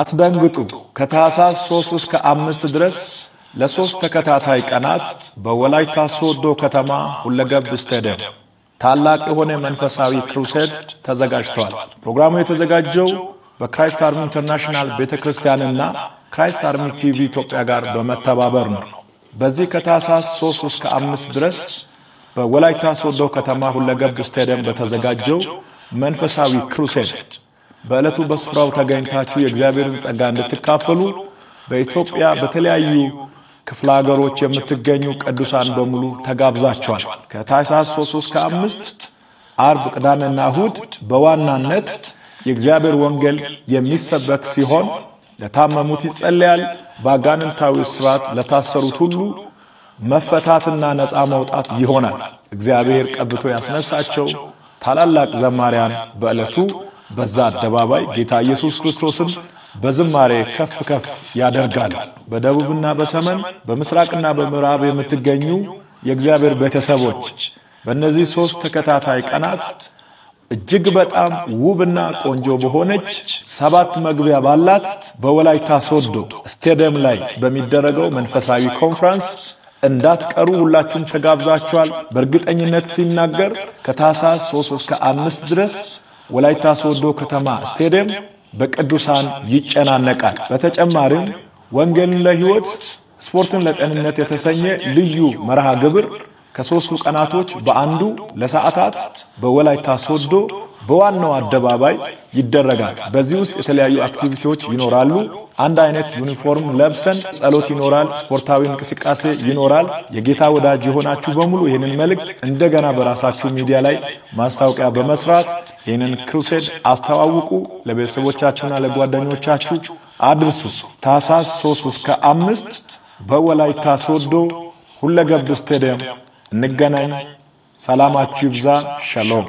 አትደንግጡ። ከታህሳስ 3 እስከ 5 ድረስ ለ3 ተከታታይ ቀናት በወላይታ ሶዶ ከተማ ሁለገብ ስታዲየም ታላቅ የሆነ መንፈሳዊ crusade ተዘጋጅቷል። ፕሮግራሙ የተዘጋጀው በ Christ Army International ቤተ ክርስቲያንና Christ Army TV ኢትዮጵያ ጋር በመተባበር ነው። በዚህ ከታህሳስ 3 እስከ 5 ድረስ በወላይታ ሶዶ ከተማ ሁለገብ ስታዲየም በተዘጋጀው መንፈሳዊ crusade በዕለቱ በስፍራው ተገኝታችሁ የእግዚአብሔርን ጸጋ እንድትካፈሉ በኢትዮጵያ በተለያዩ ክፍለ ሀገሮች የምትገኙ ቅዱሳን በሙሉ ተጋብዛችኋል። ከታህሳስ 3 እስከ 5 አርብ፣ ቅዳሜና እሁድ በዋናነት የእግዚአብሔር ወንጌል የሚሰበክ ሲሆን ለታመሙት ይጸለያል። በአጋንንታዊ እስራት ለታሰሩት ሁሉ መፈታትና ነፃ መውጣት ይሆናል። እግዚአብሔር ቀብቶ ያስነሳቸው ታላላቅ ዘማሪያን በዕለቱ በዛ አደባባይ ጌታ ኢየሱስ ክርስቶስን በዝማሬ ከፍ ከፍ ያደርጋል። በደቡብና በሰሜን፣ በምስራቅና በምዕራብ የምትገኙ የእግዚአብሔር ቤተሰቦች፣ በእነዚህ 3 ተከታታይ ቀናት እጅግ በጣም ውብና ቆንጆ በሆነች 7 መግቢያ ባላት በወላይታ ሶዶ ስቴዲየም ላይ በሚደረገው መንፈሳዊ ኮንፈረንስ እንዳትቀሩ ሁላችሁም ተጋብዛችኋል። በእርግጠኝነት ሲናገር ከታህሳስ 3 እስከ 5 ድረስ ወላይታ ሶዶ ከተማ ስቴዲየም በቅዱሳን ይጨናነቃል። በተጨማሪም ወንጌልን ለሕይወት፣ ስፖርትን ለጤንነት የተሰኘ ልዩ መርሃ ግብር ከሶስቱ ቀናቶች በአንዱ ለሰዓታት በወላይታ ሶዶ በዋናው አደባባይ ይደረጋል። በዚህ ውስጥ የተለያዩ activity ዎች ይኖራሉ። አንድ አይነት ዩኒፎርም ለብሰን ጸሎት ይኖራል፣ ስፖርታዊ እንቅስቃሴ ይኖራል። የጌታ ወዳጅ የሆናችሁ በሙሉ ይህንን መልእክት እንደገና በራሳችሁ ሚዲያ ላይ ማስታወቂያ በመስራት ይህንን crusade አስተዋውቁ። ለቤተሰቦቻችሁና ለጓደኞቻችሁ አድርሱ። ታህሳስ 3 እስከ 5 በወላይታ ሶዶ ሁለገብ ስቴዲየም እንገናኝ። ሰላማችሁ ይብዛ። ሸሎም።